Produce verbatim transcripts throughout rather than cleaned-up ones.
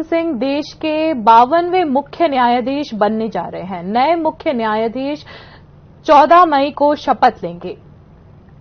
सिंह देश के बावनवें मुख्य न्यायाधीश बनने जा रहे हैं। नए मुख्य न्यायाधीश चौदह मई को शपथ लेंगे।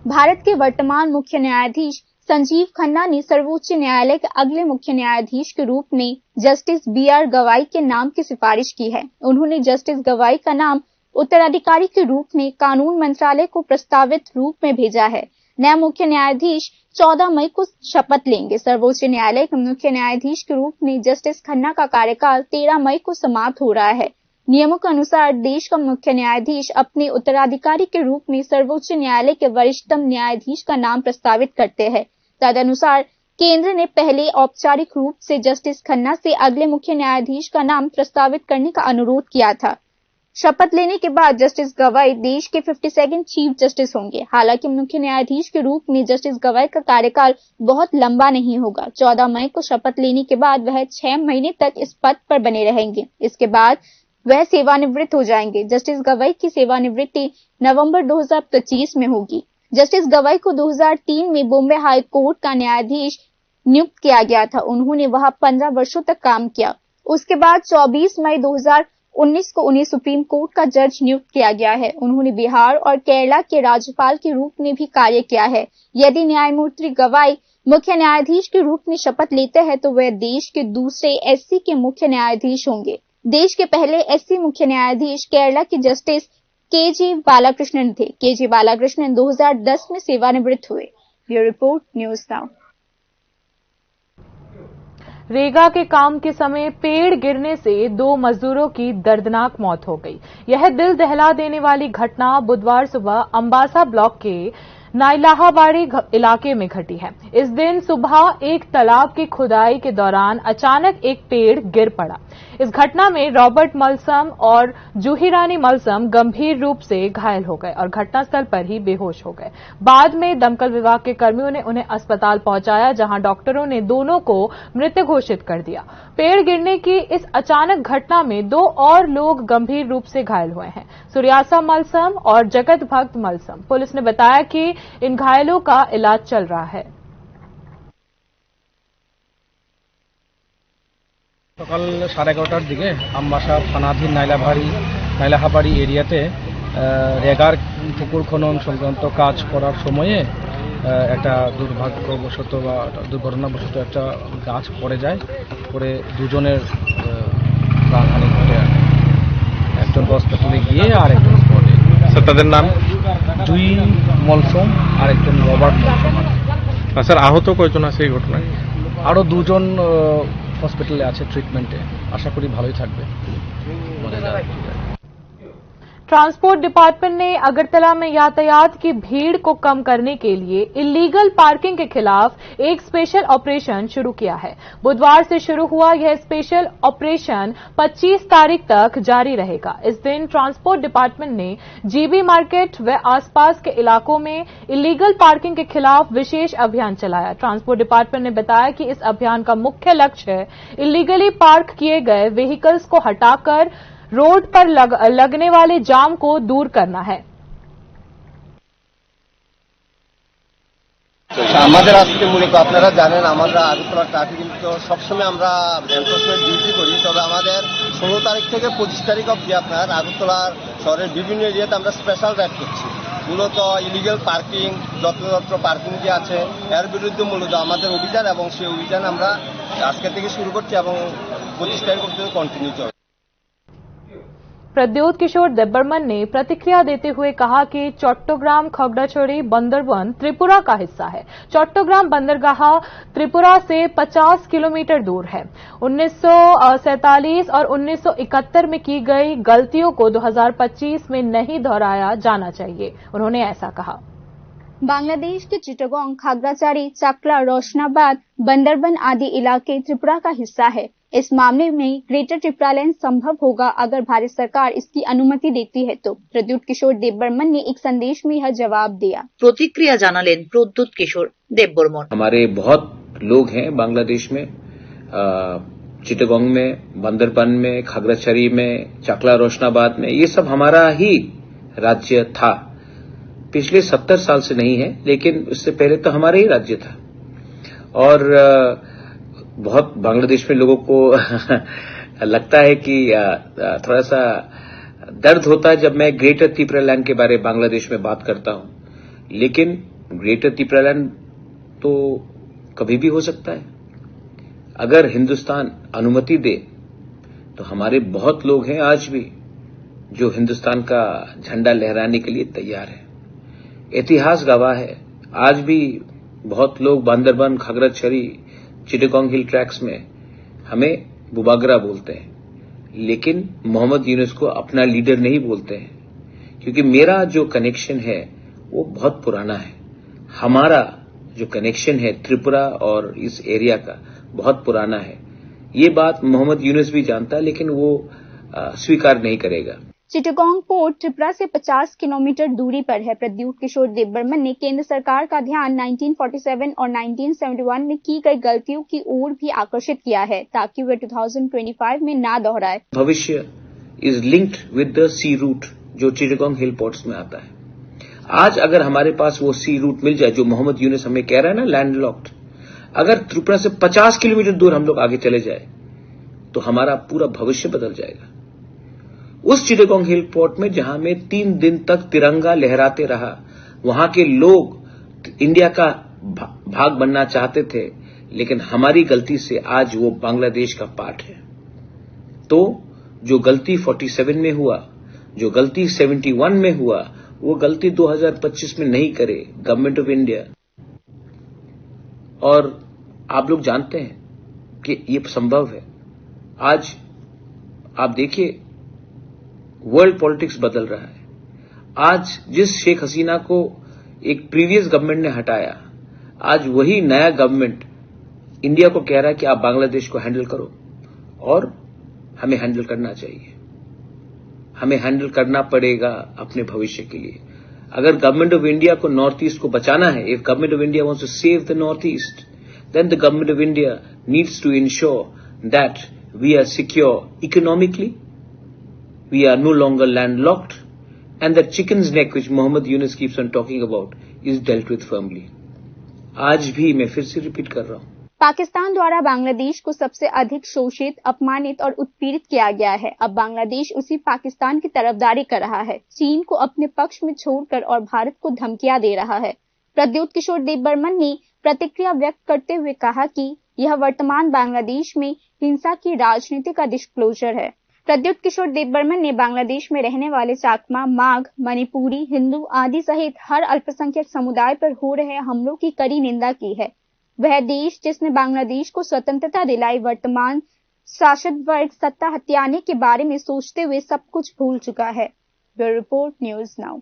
भारत के वर्तमान मुख्य न्यायाधीश संजीव खन्ना ने सर्वोच्च न्यायालय के अगले मुख्य न्यायाधीश के रूप में जस्टिस बी आर गवाई के नाम की सिफारिश की है। उन्होंने जस्टिस गवाई का नाम उत्तराधिकारी के रूप में कानून मंत्रालय को प्रस्तावित रूप में भेजा है। नया मुख्य न्यायाधीश चौदह मई को शपथ लेंगे। सर्वोच्च न्यायालय के मुख्य न्यायाधीश के रूप में जस्टिस खन्ना का कार्यकाल तेरह मई को समाप्त हो रहा है। नियमों के अनुसार देश का मुख्य न्यायाधीश अपने उत्तराधिकारी के रूप में सर्वोच्च न्यायालय के वरिष्ठतम न्यायाधीश का नाम प्रस्तावित करते हैं। तदनुसार केंद्र ने पहले औपचारिक रूप से जस्टिस खन्ना से अगले मुख्य न्यायाधीश का नाम प्रस्तावित करने का अनुरोध किया था। शपथ लेने के बाद जस्टिस गवाई देश के फिफ्टी सेकंड चीफ जस्टिस होंगे। हालांकि मुख्य न्यायाधीश के रूप में जस्टिस गवाई का कार्यकाल बहुत लंबा नहीं होगा। चौदह मई को शपथ लेने के बाद वह छह महीने तक इस पद पर बने रहेंगे। इसके बाद वह सेवानिवृत्त हो जाएंगे। जस्टिस गवाई की सेवानिवृत्ति नवंबर दो हज़ार पच्चीस में होगी। जस्टिस गवाई को दो हज़ार तीन में बॉम्बे हाई कोर्ट का न्यायाधीश नियुक्त किया गया था। उन्होंने वहां पन्द्रह वर्षों तक काम किया। उसके बाद चौबीस मई दो हज़ार उन्नीस को उन्हें सुप्रीम कोर्ट का जज नियुक्त किया गया है। उन्होंने बिहार और केरला के राज्यपाल के रूप में भी कार्य किया है। यदि न्यायमूर्ति गवाई मुख्य न्यायाधीश के रूप में शपथ लेते हैं, तो वे देश के दूसरे एससी के मुख्य न्यायाधीश होंगे। देश के पहले एससी मुख्य न्यायाधीश केरला के जस्टिस केजी बालाकृष्णन थे। केजी बालाकृष्णन दो हज़ार दस में सेवानिवृत्त हुए। Bureau report, news now. रेगा के काम के समय पेड़ गिरने से दो मजदूरों की दर्दनाक मौत हो गई। यह दिल दहला देने वाली घटना बुधवार सुबह अम्बासा ब्लॉक के नाइलाहाबाड़ी घ-, इलाके में घटी है। इस दिन सुबह एक तालाब की खुदाई के दौरान अचानक एक पेड़ गिर पड़ा। इस घटना में रॉबर्ट मलसम और जूही रानी मलसम गंभीर रूप से घायल हो गए और घटनास्थल पर ही बेहोश हो गए। बाद में दमकल विभाग के कर्मियों ने उन्हें अस्पताल पहुंचाया, जहां डॉक्टरों ने दोनों को मृत घोषित कर दिया। पेड़ गिरने की इस अचानक घटना में दो और लोग गंभीर रूप से घायल हुए हैं। सूर्यासा मलसम और जगत भक्त मलसम। पुलिस ने बताया कि इन घायलों का इलाज चल रहा है। সকাল সাড়ে এগারোটার দিকে আমবাসা থানাধীন নাইলাভারি, নাইলাহাবাড়ি এরিয়াতে, আহ, রেগার পুকুর খনন সংক্রান্ত কাজ করার সময়ে, আহ, একটা দুর্ভাগ্যবশত বা দুর্ঘটনাবশত একটা গাছ পড়ে যায়। পড়ে দুজনের, আহ, প্রাণহানি ঘটে আর কি। একজন হসপিটালে গিয়ে আর একজন স্পটে। স্যার, তাদের নাম? জুই মলসম আর একজন রবার্ট মলসম আছে। আর স্যার, আহত কয়জন আছে এই ঘটনায়? আরো দুজন, আহ, হসপিটালে আছে ট্রিটমেন্টে। আশা করি ভালোই থাকবে। বোঝা যাবে। ट्रांसपोर्ट डिपार्टमेंट ने अगरतला में यातायात की भीड़ को कम करने के लिए इलीगल पार्किंग के खिलाफ एक स्पेशल ऑपरेशन शुरू किया है। बुधवार से शुरू हुआ यह स्पेशल ऑपरेशन पच्चीस तारीख तक जारी रहेगा। इस दिन ट्रांसपोर्ट डिपार्टमेंट ने जीबी मार्केट व आसपास के इलाकों में इलीगल पार्किंग के खिलाफ विशेष अभियान चलाया। ट्रांसपोर्ट डिपार्टमेंट ने बताया कि इस अभियान का मुख्य लक्ष्य इलीगली पार्क किए गए व्हीकल्स को हटाकर रोड पर लग, लगने वाले जाम को दूर करना है। আচ্ছা, আমাদের আজকে মূলত আপনারা জানেন, আমরা আগরতলা ট্রাফিক কিন্তু সবসময় আমরা এনফোর্সমেন্ট ডিউটি করি। তবে আমাদের ষোলো তারিখ থেকে পঁচিশ তারিখ অবধি আপনার আগরতলার শহরের বিভিন্ন এরিয়াতে আমরা স্পেশাল রাইড করছি। মূলত ইলিগাল পার্কিং, যত্রতত্র পার্কিং যে আছে, এর বিরুদ্ধে মূলত আমাদের অভিযান, এবং সেই অভিযান আমরা আজকে থেকে শুরু করছি এবং পঁচিশ তারিখ পর্যন্ত কন্টিনিউ চলবে। प्रद्योत किशोर देबबर्मन ने प्रतिक्रिया देते हुए कहा कि चट्टग्राम, खागड़ाछड़ी, बंदरबन त्रिपुरा का हिस्सा है। चट्टग्राम बंदरगाह त्रिपुरा से पचास किलोमीटर दूर है। उन्नीस सौ सैंतालीस और उन्नीस सौ इकहत्तर में की गई गलतियों को दो हज़ार पच्चीस में नहीं दोहराया जाना चाहिए, उन्होंने ऐसा कहा। बांग्लादेश के चिटगोंग, खागड़ाछड़ी, चकला, रोशनाबाद, बंदरबन आदि इलाके त्रिपुरा का हिस्सा है। इस मामले में ग्रेटर टिप्रालैंड संभव होगा, अगर भारत सरकार इसकी अनुमति देती है तो। प्रद्युत किशोर देबबर्मन ने एक संदेश में यह जवाब दिया। প্রতিক্রিয়া জানালেন প্রদ্যুৎ কিশোর দেববর্মন। हमारे बहुत लोग हैं बांग्लादेश में, अ, चिटगोंग में, बंदरबन में, खागड़ाछड़ी में, चकला रोशनाबाद में, ये सब हमारा ही राज्य था। पिछले सत्तर साल से नहीं है, लेकिन उससे पहले तो हमारा ही राज्य था। और, अ, बहुत बांग्लादेश में लोगों को लगता है कि, अ, अ, थोड़ा सा दर्द होता है जब मैं ग्रेटर तिपरा लैंड के बारे में बांग्लादेश में बात करता हूँ, लेकिन ग्रेटर तिपरा लैंड तो कभी भी हो सकता है। अगर हिंदुस्तान अनुमति दे, तो हमारे बहुत लोग हैं आज भी, जो हिंदुस्तान का झंडा लहराने के लिए तैयार है। इतिहास गवाह है, आज भी बहुत लोग बांदरबन, खागराछड़ी, चिटगांग हिल ट्रैक्ट्स में हमें बुबागरा बोलते हैं, लेकिन मोहम्मद यूनुस को अपना लीडर नहीं बोलते हैं, क्योंकि मेरा जो कनेक्शन है, वो बहुत पुराना है। हमारा जो कनेक्शन है त्रिपुरा और इस एरिया का, बहुत पुराना है। ये बात मोहम्मद यूनुस भी जानता है, लेकिन वो, अ, स्वीकार नहीं करेगा। चिटगांग पोर्ट त्रिपुरा से पचास किलोमीटर दूरी पर है। प्रद्युत किशोर देवबर्मन ने केंद्र सरकार का ध्यान नाइनटीन फ़ोर्टी सेवन और नाइनटीन सेवेंटी वन में की गई गलतियों की ओर भी आकर्षित किया है, ताकि way two thousand twenty five में ना दोहराए। भविष्य is linked with the sea route, जो चिटगांग हिल पोर्ट्स में आता है। आज अगर हमारे पास वो सी रूट मिल जाए, जो मोहम्मद यूनुस हमें कह रहा है ना, लैंडलॉक्ड, अगर त्रिपुरा से पचास किलोमीटर दूर हम लोग आगे चले जाए, तो हमारा पूरा भविष्य बदल जाएगा। उस चिटगांग हिल पोर्ट में, जहां में तीन दिन तक तिरंगा लहराते रहा, वहां के लोग इंडिया का भा-, भाग बनना चाहते थे, लेकिन हमारी गलती से आज वो बांग्लादेश का पार्ट है। तो जो गलती फ़ोर्टी सेवन में हुआ, जो गलती सेवेंटी वन में हुआ, वो गलती दो हज़ार पच्चीस में नहीं करे गवर्नमेंट ऑफ इंडिया। और आप लोग जानते हैं कि ये संभव है। आज आप देखिए, वर्ल्ड पॉलिटिक्स बदल रहा है। आज जिस शेख हसीना को एक प्रीवियस गवर्नमेंट ने हटाया, आज वही नया गवर्नमेंट इंडिया को कह रहा है कि आप बांग्लादेश को हैंडल करो, और हमें हैंडल करना चाहिए। हमें हैंडल करना पड़ेगा अपने भविष्य के लिए। अगर गवर्नमेंट ऑफ इंडिया को नॉर्थ ईस्ट को बचाना है, if government of India wants to save the North East, then the government of India needs to ensure that we are secure economically, we are no longer landlocked, and the chicken's neck which Mohammad Yunus keeps on talking about is dealt with firmly. आज भी मैं फिर से रिपीट कर रहा हूं। पाकिस्तान द्वारा बांग्लादेश को सबसे अधिक शोषित, अपमानित और उत्पीड़ित किया गया है। अब बांग्लादेश उसी पाकिस्तान की तरफदारी कर रहा है, चीन को अपने पक्ष में छोड़कर और भारत को धमकियां दे रहा है। प्रद्युत किशोर देवबर्मन ने प्रतिक्रिया व्यक्त करते हुए कहा कि यह वर्तमान बांग्लादेश में हिंसा की राजनीति का डिस्क्लोजर है। प्रद्युत किशोर देवबर्मन ने बांग्लादेश में रहने वाले चाकमा, माघ, मणिपुरी, हिंदू आदि सहित हर अल्पसंख्यक समुदाय पर हो रहे हमलों की कड़ी निंदा की है। वह देश जिसने बांग्लादेश को स्वतंत्रता दिलाई, वर्तमान शासक वर्ग सत्ता हथियाने के बारे में सोचते हुए सब कुछ भूल चुका है। Bureau report, news now.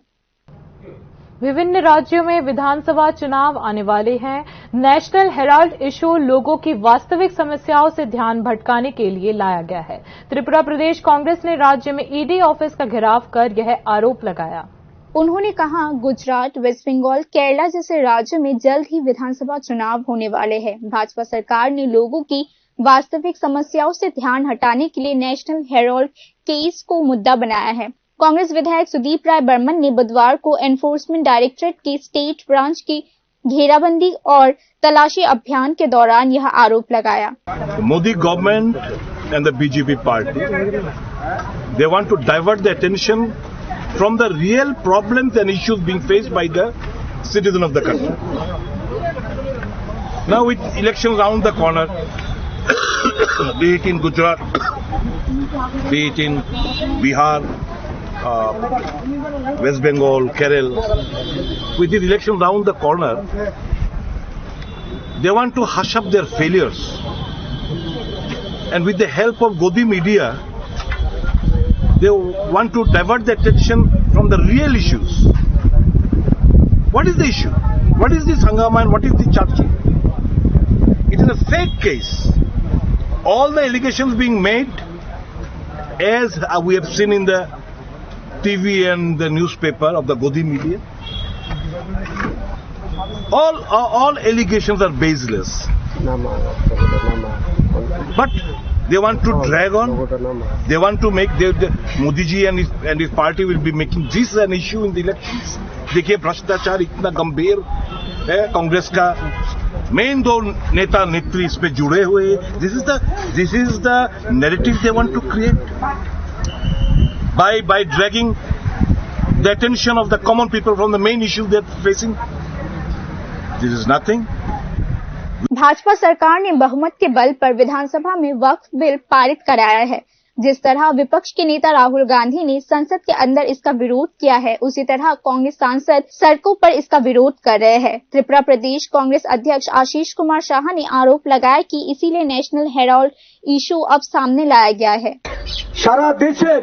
विभिन्न राज्यों में विधानसभा चुनाव आने वाले हैं। नेशनल हेराल्ड इशू लोगों की वास्तविक समस्याओं से ध्यान भटकाने के लिए लाया गया है। त्रिपुरा प्रदेश कांग्रेस ने राज्य में ईडी ऑफिस का घेराव कर यह आरोप लगाया। उन्होंने कहा, गुजरात, वेस्ट बंगाल, केरला जैसे राज्यों में जल्द ही विधानसभा चुनाव होने वाले हैं। भाजपा सरकार ने लोगों की वास्तविक समस्याओं से ध्यान हटाने के लिए नेशनल हेराल्ड केस को मुद्दा बनाया है। कांग्रेस विधायक सुदीप राय बर्मन ने बुधवार को एनफोर्समेंट डायरेक्टरेट के स्टेट ब्रांच की घेराबंदी और तलाशी अभियान के दौरान यह आरोप लगाया। The Modi government and the B J P party, they want to divert the attention from the real problems and issues being faced by the citizen of the country. Now, with election round the corner, be it in Gujarat, be it in Bihar, uh, West Bengal, Kerala, with this election round the corner, they want to hush up their failures. And with the help of Godi media, they want to divert the attention from the real issues. What is the issue? What is this hangama and what is the charge? It is a fake case. All the allegations being made, as, uh, we have seen in the T V and the newspaper of the Godi media, all, all, all allegations are baseless. But they want to drag on. They want to make the, the Modi ji and his, and his party will be making this an issue in the elections. देखिए, भ्रष्टाचार इतना गंभीर है कांग्रेस का, मेन दो नेता नेत्री इस पे जुड़े हुए हैं। This is the, this is the narrative they want to create by, by dragging the attention of the common people from the main issue they are facing. This is nothing. Bhajpa सरकार ने बहुमत के बल पर विधानसभा में वक्फ बिल पारित कराया है। जिस तरह विपक्ष के नेता राहुल गांधी ने संसद के अंदर इसका विरोध किया है, उसी तरह कांग्रेस सांसद सड़कों पर इसका विरोध कर रहे हैं। त्रिपुरा प्रदेश कांग्रेस अध्यक्ष आशीष कुमार शाह ने आरोप लगाया कि इसीलिए नेशनल हेराल्ड इशू अब सामने लाया गया है। সারা দেশের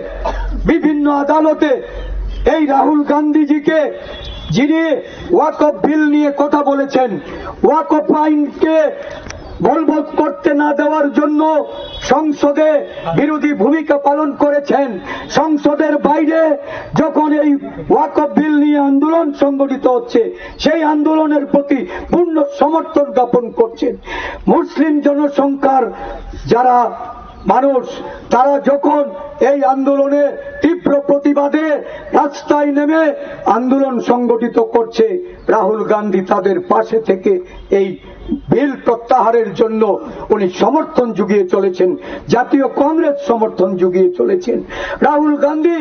বিভিন্ন আদালতে এই রাহুল গান্ধীজিকে, যিনি ওয়াকফ বিল নিয়ে কথা বলেছেন, ওয়াকফ আইনকে বলবৎ করতে না দেওয়ার জন্য সংসদে বিরোধী ভূমিকা পালন করেছেন, সংসদের বাইরে যখন এই ওয়াকফ বিল নিয়ে আন্দোলন সংগঠিত হচ্ছে, সেই আন্দোলনের প্রতি পূর্ণ সমর্থন জ্ঞাপন করছেন। মুসলিম জনসংখ্যার যারা মানুষ, তারা যখন এই আন্দোলনে তীব্র প্রতিবাদে রাস্তায় নেমে আন্দোলন সংগঠিত করছে, রাহুল গান্ধী তাদের পাশে থেকে এই বিল প্রত্যাহারের জন্য উনি সমর্থন জুগিয়ে চলেছেন, জাতীয় কংগ্রেস সমর্থন জুগিয়ে চলেছেন। রাহুল গান্ধী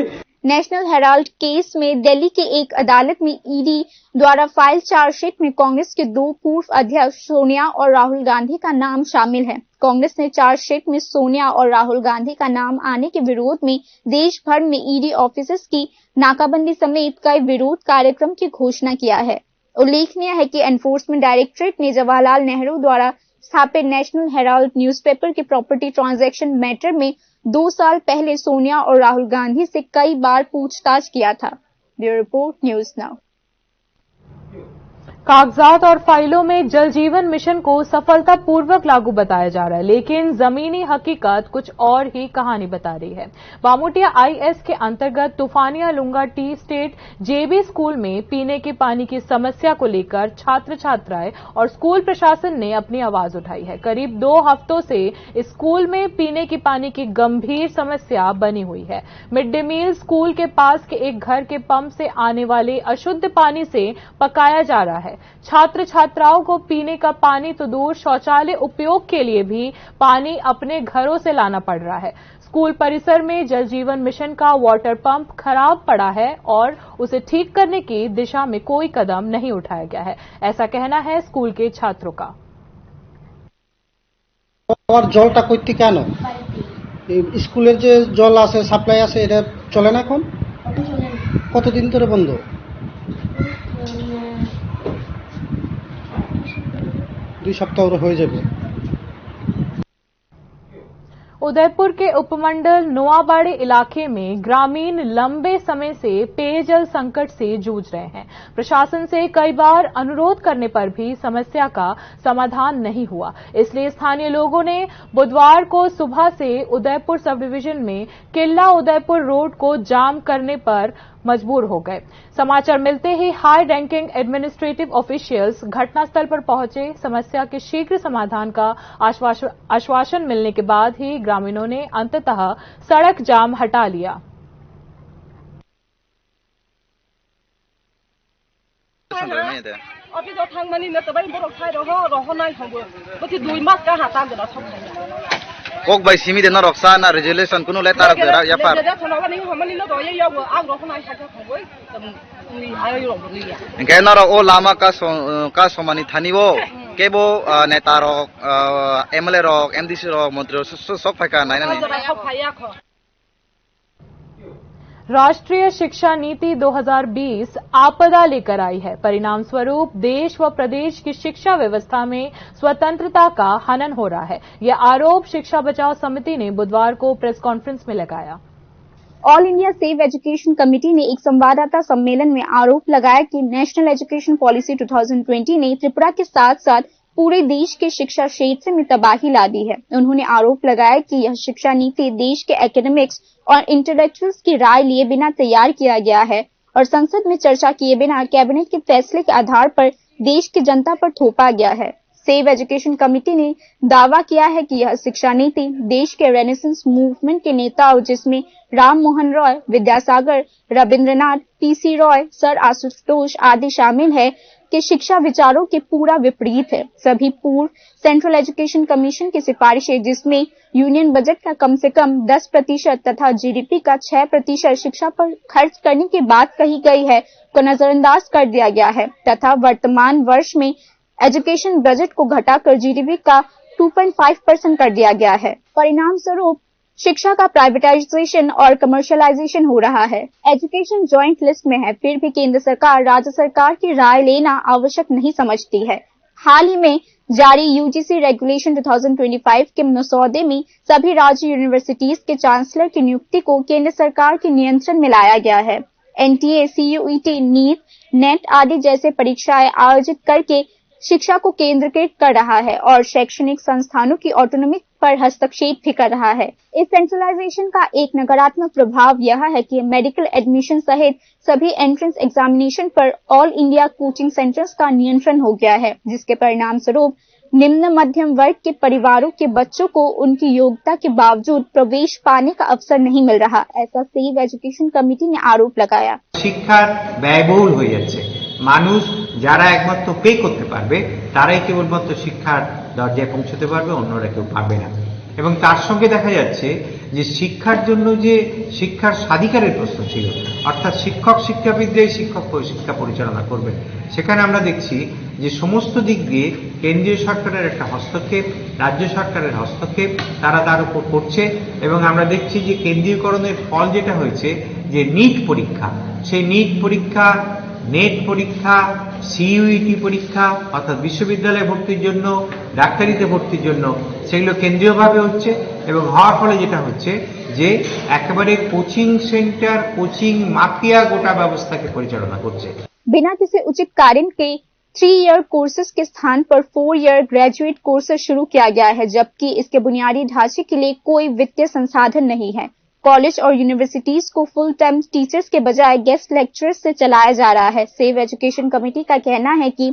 नेशनल हेराल्ड केस में दिल्ली के एक अदालत में ईडी द्वारा फाइल चार्जशीट में कांग्रेस के दो पूर्व अध्यक्ष सोनिया और राहुल गांधी का नाम शामिल है। कांग्रेस ने चार्जशीट में सोनिया और राहुल गांधी का नाम आने के विरोध में देश भर में ईडी ऑफिसेज की नाकाबंदी समेत कई विरोध कार्यक्रम की घोषणा किया है। उल्लेखनीय है कि एनफोर्समेंट डायरेक्टरेट ने जवाहरलाल नेहरू द्वारा स्थापित नेशनल हेराल्ड न्यूज़पेपर के प्रॉपर्टी ट्रांजैक्शन मैटर में दो साल पहले सोनिया और राहुल गांधी से कई बार पूछताछ किया था। Bureau report, news now. कागजात और फाइलों में जल जीवन मिशन को सफलतापूर्वक लागू बताया जा रहा है, लेकिन जमीनी हकीकत कुछ और ही कहानी बता रही है। बामोटिया आईएस के अंतर्गत तूफानिया लुंगा टी स्टेट जेबी स्कूल में पीने के पानी की समस्या को लेकर छात्र छात्राएं और स्कूल प्रशासन ने अपनी आवाज उठाई है। करीब दो हफ्तों से स्कूल में पीने के पानी की गंभीर समस्या बनी हुई है। मिड डे मील स्कूल के पास के एक घर के पंप से आने वाले अशुद्ध पानी से पकाया जा रहा है। छात्र छात्राओं को पीने का पानी तो दूर, शौचालय उपयोग के लिए भी पानी अपने घरों से लाना पड़ रहा है। स्कूल परिसर में जल जीवन मिशन का वाटर पंप खराब पड़ा है और उसे ठीक करने की दिशा में कोई कदम नहीं उठाया गया है, ऐसा कहना है स्कूल के छात्रों का। খাওয়ার জলটা কই থেকে আনো? এই স্কুলের যে জল আছে, সাপ্লাই আছে, এটা চলে না এখন? কতদিন ধরে বন্ধ? দুই সপ্তাহ হয়ে যাবে। उदयपुर के उपमंडल नोआबाड़ी इलाके में ग्रामीण लंबे समय से पेयजल संकट से जूझ रहे हैं। प्रशासन से कई बार अनुरोध करने पर भी समस्या का समाधान नहीं हुआ, इसलिए स्थानीय लोगों ने बुधवार को सुबह से उदयपुर सब डिवीजन में किला उदयपुर रोड को जाम करने पर मजबूर हो गए। समाचार मिलते ही हाई रैंकिंग एडमिनिस्ट्रेटिव ऑफिशियल्स घटनास्थल पर पहुंचे। समस्या के शीघ्र समाधान का आश्वास-, आश्वासन मिलने के बाद ही ग्रामीणों ने अंततः सड़क जाम हटा लिया। Office o thangmani no kwbai borok sai roho, roho nai thangbo. Bwkhe dui mas ka ha ta gana sok thangya. Kok bai simi de norok sa na resolution kunu letter rok ya par. Resolution wani hamani no roye yago, ang roho nai hakya thangbo. Ni ayo rok ni ya. Hingke norok o lama ka so-, ka somani thani bo kebo, ah, neta rok, ah, M L A rok, M D C rok, montri rok so-, so-, sok phai ka nai nani. Sok phai ya kho. राष्ट्रीय शिक्षा नीति दो हज़ार बीस आपदा लेकर आई है। परिणाम स्वरूप देश व प्रदेश की शिक्षा व्यवस्था में स्वतंत्रता का हनन हो रहा है। यह आरोप शिक्षा बचाओ समिति ने बुधवार को प्रेस कॉन्फ्रेंस में लगाया। All India save education committee ने एक संवाददाता सम्मेलन में आरोप लगाया कि नेशनल एजुकेशन पॉलिसी दो हज़ार बीस ने त्रिपुरा के साथ साथ पूरे देश के शिक्षा क्षेत्र में तबाही ला दी है। उन्होंने आरोप लगाया कि यह शिक्षा नीति देश के एकेडमिक्स और इंटेलेक्चुअल्स की राय लिए बिना तैयार किया गया है और संसद में चर्चा किए बिना कैबिनेट के फैसले के आधार पर देश की जनता पर थोपा गया है। सेव एजुकेशन कमेटी ने दावा किया है कि यह शिक्षा नीति देश के रेनेसेंस मूवमेंट के नेताओं, जिसमें राम मोहन रॉय, विद्यासागर, रविंद्रनाथ, पीसी रॉय, सर आशुतोष आदि शामिल है, के शिक्षा विचारों के पूरा विपरीत है। सभी पूर्व सेंट्रल एजुकेशन कमीशन की सिफारिशें, जिसमें यूनियन बजट का कम से कम दस प्रतिशत तथा जीडीपी का छह प्रतिशत शिक्षा पर खर्च करने की बात कही गई है, को नजरअंदाज कर दिया गया है तथा वर्तमान वर्ष में एजुकेशन बजट को घटाकर जीडीपी का टू पॉइंट फ़ाइव परसेंट कर दिया गया है। परिणाम स्वरूप शिक्षा का प्राइवेटाइजेशन और कमर्शियलाइजेशन हो रहा है। एजुकेशन जॉइंट लिस्ट में है, फिर भी केंद्र सरकार राज्य सरकार की राय लेना आवश्यक नहीं समझती है। हाल ही में जारी UGC regulation two thousand twenty five के मसौदे में सभी राज्य यूनिवर्सिटीज के चांसलर की नियुक्ति को केंद्र सरकार के नियंत्रण में लाया गया है। एनटीए, सीयूईटी, नीट, नेट आदि जैसे परीक्षाएं आयोजित करके शिक्षा को केंद्रीकृत कर रहा है और शैक्षणिक संस्थानों की ऑटोनॉमी पर हस्तक्षेप भी कर रहा है। इस सेंट्रलाइजेशन का एक नकारात्मक प्रभाव यह है कि मेडिकल एडमिशन सहित सभी एंट्रेंस एग्जामिनेशन पर ऑल इंडिया कोचिंग सेंटर्स का नियंत्रण हो गया है, जिसके परिणाम स्वरूप निम्न मध्यम वर्ग के परिवारों के बच्चों को उनकी योग्यता के बावजूद प्रवेश पाने का अवसर नहीं मिल रहा, ऐसा सेव एजुकेशन कमेटी ने आरोप लगाया। শিক্ষার ব্যয়বহুল হয়ে যাচ্ছে। মানুষ যারা একমাত্র পে করতে পারবে, তারাই কেবলমাত্র শিক্ষার দরজায় পৌঁছতে পারবে, অন্যরা কেউ পারবে না। এবং তার সঙ্গে দেখা যাচ্ছে যে শিক্ষার জন্য যে শিক্ষার স্বাধিকারের প্রশ্ন ছিল, অর্থাৎ শিক্ষক শিক্ষাবিদরাই শিক্ষক প-, শিক্ষা পরিচালনা করবেন, সেখানে আমরা দেখছি যে সমস্ত দিক দিয়ে কেন্দ্রীয় সরকারের একটা হস্তক্ষেপ, রাজ্য সরকারের হস্তক্ষেপ তারা তার উপর করছে। এবং আমরা দেখছি যে কেন্দ্রীয়করণের ফল যেটা হয়েছে, যে নিট পরীক্ষা, সেই নিট পরীক্ষা, নেট পরীক্ষা, সিইউইটি পরীক্ষা, অর্থাৎ বিশ্ববিদ্যালয়ে ভর্তির জন্য, ডাক্তারিতে ভর্তির জন্য, সেগুলো কেন্দ্রীয়ভাবে হচ্ছে। এবং হওয়ার ফলে যেটা হচ্ছে যে একেবারে কোচিং সেন্টার, কোচিং মাফিয়া গোটা ব্যবস্থাকে পরিচালনা করছে। बिना किसी उचित कारण के थ्री ईयर कोर्सेज के स्थान पर फोर ईयर ग्रेजुएट कोर्सेज शुरू किया गया है, जबकि इसके बुनियादी ढांचे के लिए कोई वित्तीय संसाधन नहीं है। कॉलेज और यूनिवर्सिटीज को फुल टाइम टीचर्स के बजाय गेस्ट लेक्चरर्स से चलाया जा रहा है। सेव एजुकेशन कमेटी का कहना है कि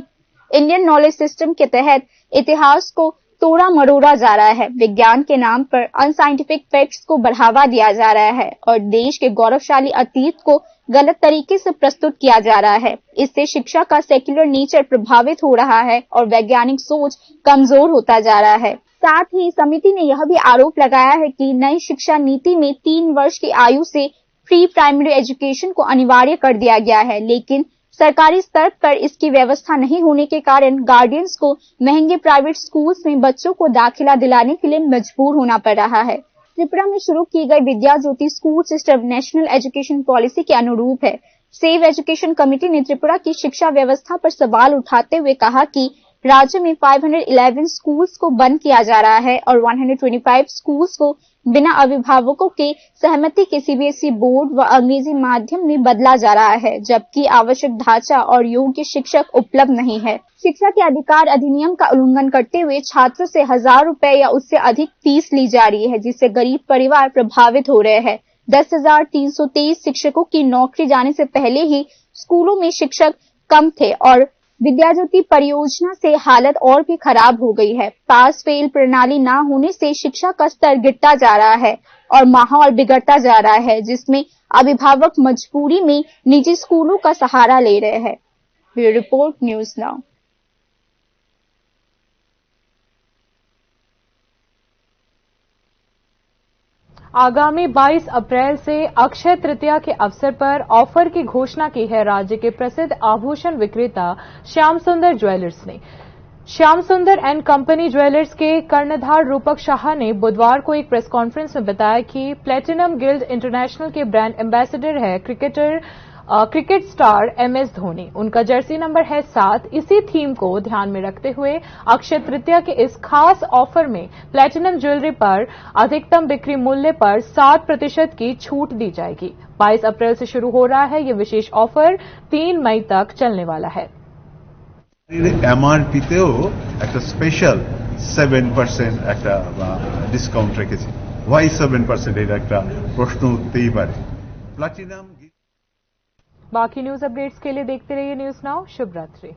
इंडियन नॉलेज सिस्टम के तहत इतिहास को तोड़ा मरोड़ा जा रहा है, विज्ञान के नाम पर अनसाइंटिफिक फैक्ट्स को बढ़ावा दिया जा रहा है और देश के गौरवशाली अतीत को गलत तरीके से प्रस्तुत किया जा रहा है। इससे शिक्षा का सेक्युलर नेचर प्रभावित हो रहा है और वैज्ञानिक सोच कमजोर होता जा रहा है। साथ ही समिति ने यह भी आरोप लगाया है कि नई शिक्षा नीति में तीन वर्ष की आयु से प्री प्राइमरी एजुकेशन को अनिवार्य कर दिया गया है, लेकिन सरकारी स्तर पर इसकी व्यवस्था नहीं होने के कारण गार्डियंस को महंगे प्राइवेट स्कूल्स में बच्चों को दाखिला दिलाने के लिए मजबूर होना पड़ रहा है। त्रिपुरा में शुरू की गई Vidya Jyoti school system national education policy के अनुरूप है। सेव एजुकेशन कमेटी ने त्रिपुरा की शिक्षा व्यवस्था पर सवाल उठाते हुए कहा कि राज्य में फ़ाइव हंड्रेड इलेवन स्कूल्स को बंद किया जा रहा है और one hundred twenty five schools को बिना अभिभावकों के सहमति के सीबीएसई बोर्ड व अंग्रेजी माध्यम में बदला जा रहा है, जबकि आवश्यक ढांचा और योग्य शिक्षक उपलब्ध नहीं है। शिक्षा के अधिकार अधिनियम का उल्लंघन करते हुए छात्रों से हजार रुपए या उससे अधिक फीस ली जा रही है, जिससे गरीब परिवार प्रभावित हो रहे हैं। दस हजार तीन सौ तेईस शिक्षकों की नौकरी जाने से पहले ही स्कूलों में शिक्षक कम थे और विद्या ज्योति परियोजना से हालत और भी खराब हो गई है। पास फेल प्रणाली ना होने से शिक्षा का स्तर गिरता जा रहा है और माहौल बिगड़ता जा रहा है, जिसमें अभिभावक मजबूरी में निजी स्कूलों का सहारा ले रहे हैं। Bureau report, news now. आगामी बाईस अप्रैल से अक्षय तृतीया के अवसर पर ऑफर की घोषणा की है राज्य के प्रसिद्ध आभूषण विक्रेता श्याम सुंदर ज्वेलर्स ने। श्याम सुंदर एंड कंपनी ज्वेलर्स के कर्णधार रूपक शाह ने बुधवार को एक प्रेस कॉन्फ्रेंस में बताया कि प्लेटिनम गिल्ड इंटरनेशनल के ब्रांड एम्बेसडर है क्रिकेटर, अ, क्रिकेट स्टार एमएस धोनी। उनका जर्सी नंबर है सात। इसी थीम को ध्यान में रखते हुए अक्षय तृतीया के इस खास ऑफर में प्लेटिनम ज्वेलरी पर अधिकतम बिक्री मूल्य पर सात प्रतिशत की छूट दी जाएगी। बाईस अप्रैल से शुरू हो रहा है ये विशेष ऑफर, तीन मई तक चलने वाला है। এমআরপি তেও একটা স্পেশাল সেভেন পার্সেন্ট একটা ডিসকাউন্ট রেখেছি। ওয়াই সেভেন পার্সেন্ট, এটা একটা প্রশ্ন উঠতেই পারে। প্লাটিনাম बाकी न्यूज अपडेट्स के लिए देखते रहिए न्यूज़ नाउ। शुभ रात्रि।